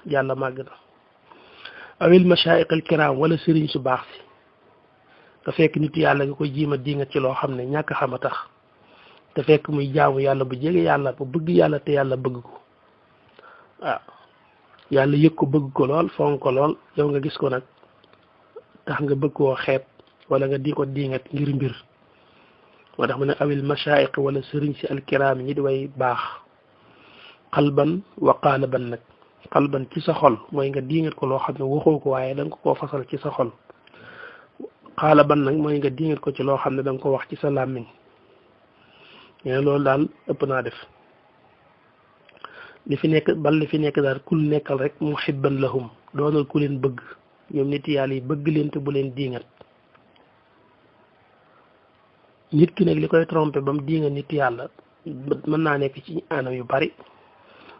yàlla màgg na awil mashaayix al kiram wala sëriñ su baax si te fekk nit yàlla nga koy jiima di nga ci loo xam ne ñàkk xam a tax te fekk muy jaamu yàlla bu jege yàlla bu bëgg yàlla te yàlla bëgg ko waaw yàlla yëg ko bëgg ko lool fonk ko lool yow nga gis ko nag tax nga bëgg koo xeeb wala nga di ko diingat ngir mbir moo tax mu ne awil mashaayix wala sëriñ si alkiraam ñi di way baax xalban wa qaalaban nag xalban ci sa xol mooy nga diingat ko loo xam ne waxoo ko waaye da nga ko koo fasal ci sa xol qaalaban nag mooy nga diingat ko ci loo xam ne da nga ko wax ci sa làmmiñ mais loolu daal ëpp naa def li fi nekk daal kul nekkal rek muhibban lahum doonal ku leen bëgg ñoom nit yàlla yi bëgg leen te bu leen diingat nit ki nag li koy trompé ba mu diingat nit yàlla mën naa nekk ci anam yu bari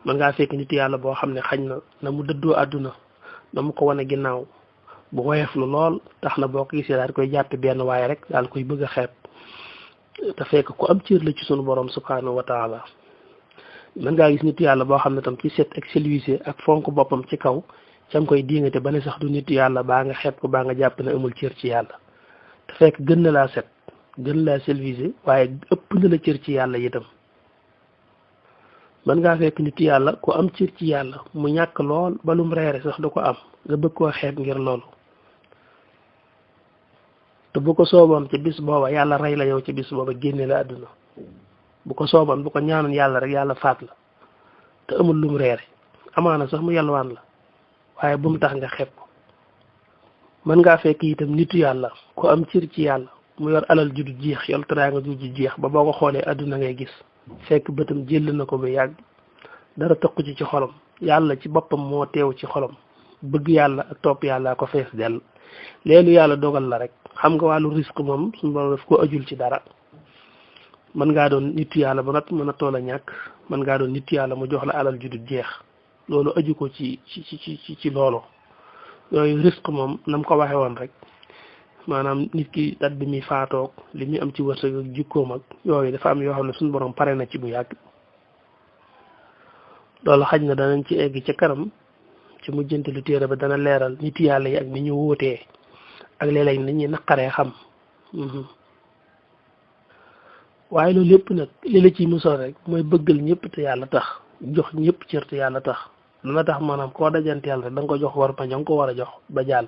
mën ngaa fekk nit yàlla boo xam ne xañ na mu dëddoo àdduna na mu ko wane ginnaaw bu woyof lu lool tax na boo ko gisee daal koy jàppe benn waaye rek daal koy bëgg a xeeb te fekk ku am cër la ci sunu borom subhanahu wa taala mën ngaa gis nit yàlla boo xam ne tam ci set ak selwisé ak fonk boppam ci kaw cam koy diingate ba ne sax du nit yàlla baa nga xeeb ko baa nga jàpp ne amul cër ci yàlla te fekk gën na laa set gën laa selwisé waaye ëpp na la cër ci yàlla itam mën ngaa fekk nit yàlla ku am cër ci yàlla mu ñàkk lool balum reere sax du ko am nga bëgg koo xeeb ngir loolu te bu ko sooboon ci bis booba yàlla rey la yow ci bis booba génne la àdduna bu ko sooboon bu ko ñaanoon yàlla rek yàlla faat la te amul lum reere amaana sax mu yalwaan la waaye bu mu tax nga xeeb ko mën ngaa fekk itam nitu yàlla ku am cër ci yàlla mu yor alal ju du jeex yor teraanga ju du jeex ba boo ko xoolee àdduna ngay gis fekk bëtam jël na ko ba yàgg dara tëqu ci xolam yàlla ci boppam moo teew ci xolam bëgg yàlla ak topp yàlla ko fees dell leelu yàlla dogal la rek xam nga wàllu risque moom suñu borom daf ko ajul ci dara mën ngaa doon nitu yàlla ba nag mën a toll a ñàkk mën ngaa doon nitu yàlla mu jox la alal ju du jeex loolu aju ko ci loolu yooyu risque moom na mu ko waxe woon rek maanaam nit ki dat bi muy faatoog li muy am ci wërsëg ak jikkoom ak yooyu dafa am yoo xam ne suñu borom pare na ci bu yàgg loolu xaj na danañ ci egg ca kanam ci mujjantalu téere ba dana leeral nit yàlla yi ak ni ñu wóotee ak léeg-léeg ni ñuy naqaree xam waaye loolu lépp nag li la ciy musal rek mooy bëggal ñëpp te yàlla tax jox ñëpp cër te yàlla tax dana tax maanaam koo dajanteel rek da nga ko jox war ma ña nga ko war a jox ba jàll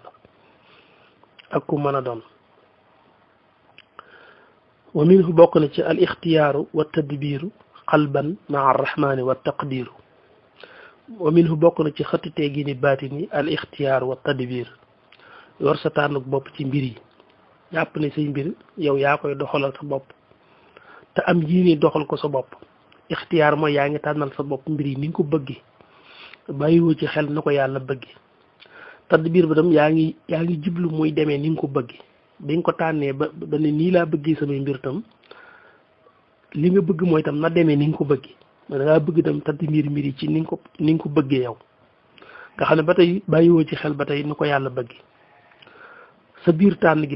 ak ku mën a doon wa minhu bokk na ci al ixtiyaaru wa tadbiiru qalban maa arrahmani wa taqdiiru wa minhu bokk na ci xëttitee gi ni baatini al ixtiyaaru wa tadbiir yor sa tànnuk bopp ci mbir yi jàpp ne say mbir yow yaa koy doxalal sa bopp te am yéene doxal ko sa bopp ixtiyaar mooy yaa ngi tànnal sa bopp mbir yi ni nga ko bëggee bàyyiwoo ci xel na ko yàlla bëggee tadbiir ba tam yaa ngi jublu muy demee ni nga ko bëggee bi nga ko tànnee ba ne nii laa bëggee samay mbir tam li nga bëgg mooy tam na demee ni nga ko bëggee da ngaa bëgg tam tadbiir mbir yi ci ni nga ko bëggee yow nga xam ne ba tey bàyyiwoo ci xel ba tey ni ko yàlla bëggee sa biir tànn gi